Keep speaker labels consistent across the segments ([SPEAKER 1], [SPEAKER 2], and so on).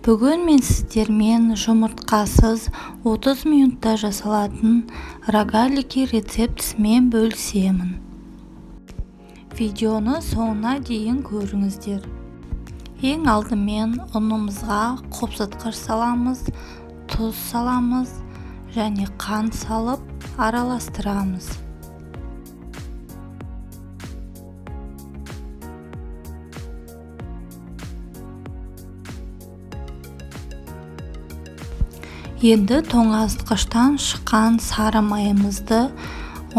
[SPEAKER 1] Бүгін мен сіздермен жұмыртқасыз 30 минутта жасалатын рогалики рецептісімен бөлісемін. Видеоны соңына дейін көріңіздер. Ең алдымен ұнымызға қопсытқыш саламыз, тұз саламыз және қант салып араластырамыз. Енді тоңазытқыштан шыққан сары майымызды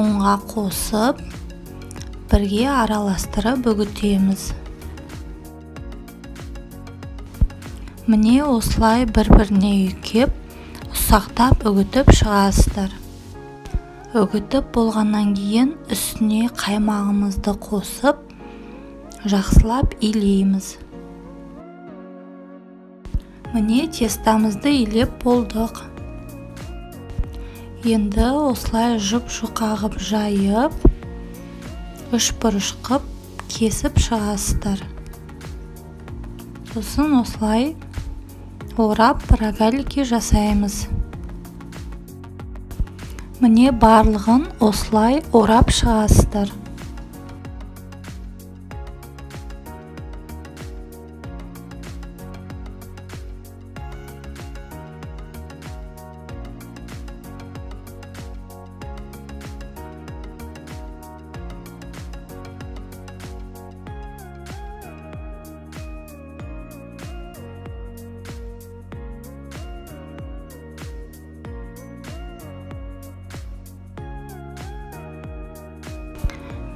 [SPEAKER 1] ұнға қосып, бірге араластырып үгітеміз. Міне осылай бір-біріне үйкеп, ұсақтап үгітіп шығасыздар. Үгітіп болғаннан кейін үстіне қаймағымызды қосып, жақсылап илейміз. Міне тестамызды илеп болдық. Енді осылай жұп-жұқа қып жайып, үшбұрыш қып кесіп шығасыздар. Сосын осылай орап рогалики жасаймыз. Міне барлығын осылай орап шығасыздар.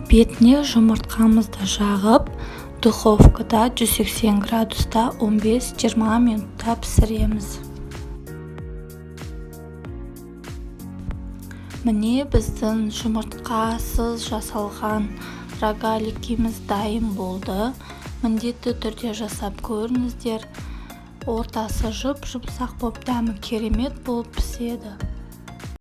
[SPEAKER 1] Бетіне жұмыртқамызды жағып, духовкада 180 градуста 15-20 минутта пісіреміз. Міне біздің жұмыртқасыз жасалған рогаликіміз дайын болды. Міндетті түрде жасап көріңіздер. Ортасы жұп-жұмсақ болып, дәмі керемет болып піседі.